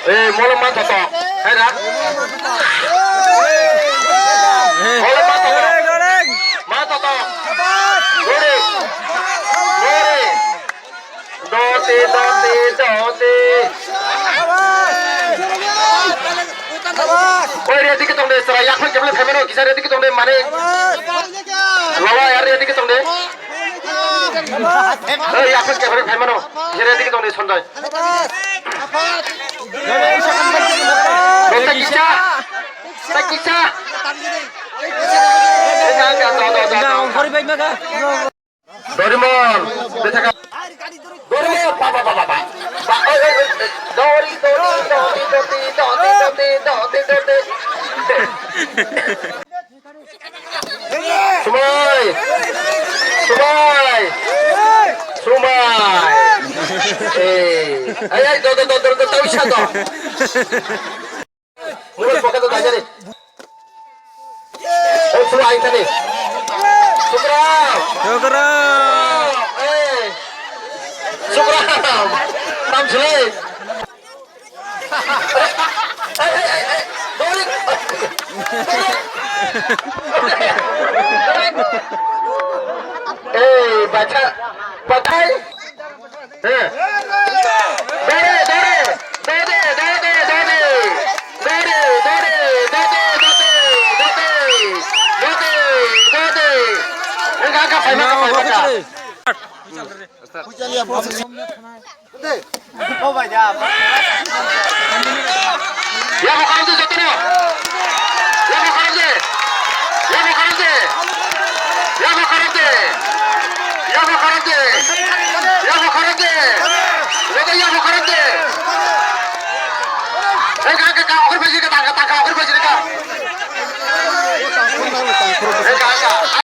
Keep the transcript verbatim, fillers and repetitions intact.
Eh, molom ma toto. Hai da. Molom ma toto. Ma toto. Dori. Dori. Doti, doti, doti. Oi, ready ke tong de, sera, yak phai kebele phai mano, kisa ready ke tong de, mane. Lawa, ya, ready ke tong de. Oi, yak phai kebele phai mano, kisa ready ke tong de, Sonjay. Dota kisa, ta kisa. Ina, ongkhorwi bai maka. Dorimon, bethaka. Dorimon, ba, ba, ba, ba, ba. Ba, oi, oi, oi, oi. Dori, dori, dori, dori, dori, dori, dori, dori. Sumai. Sumai. Sumai. Eh. Ai, ai, do, do, do, do, do, tau isa do. Mobile pocket o daijani. O, sumai aing thani. Sukram. Sukram. Eh. Sukram. Tam silai. Eh, bacha, pathai. Eh. Dore, dore, dore, dore, dore. Dore, dore, dore, dore, dore. Dore, dore. Enggak, enggak, enggak, enggak. Yabo kharok de jotono. Yabo kharok de. Yabo kharok de. Yabo kharok de. Yabo kharok de. Yabo kharok de. Joto yabo kharok de. Hei, ka, ka, ka, okhor phaisi ka, ta, ka, ta, ka, okhor phaisi ka.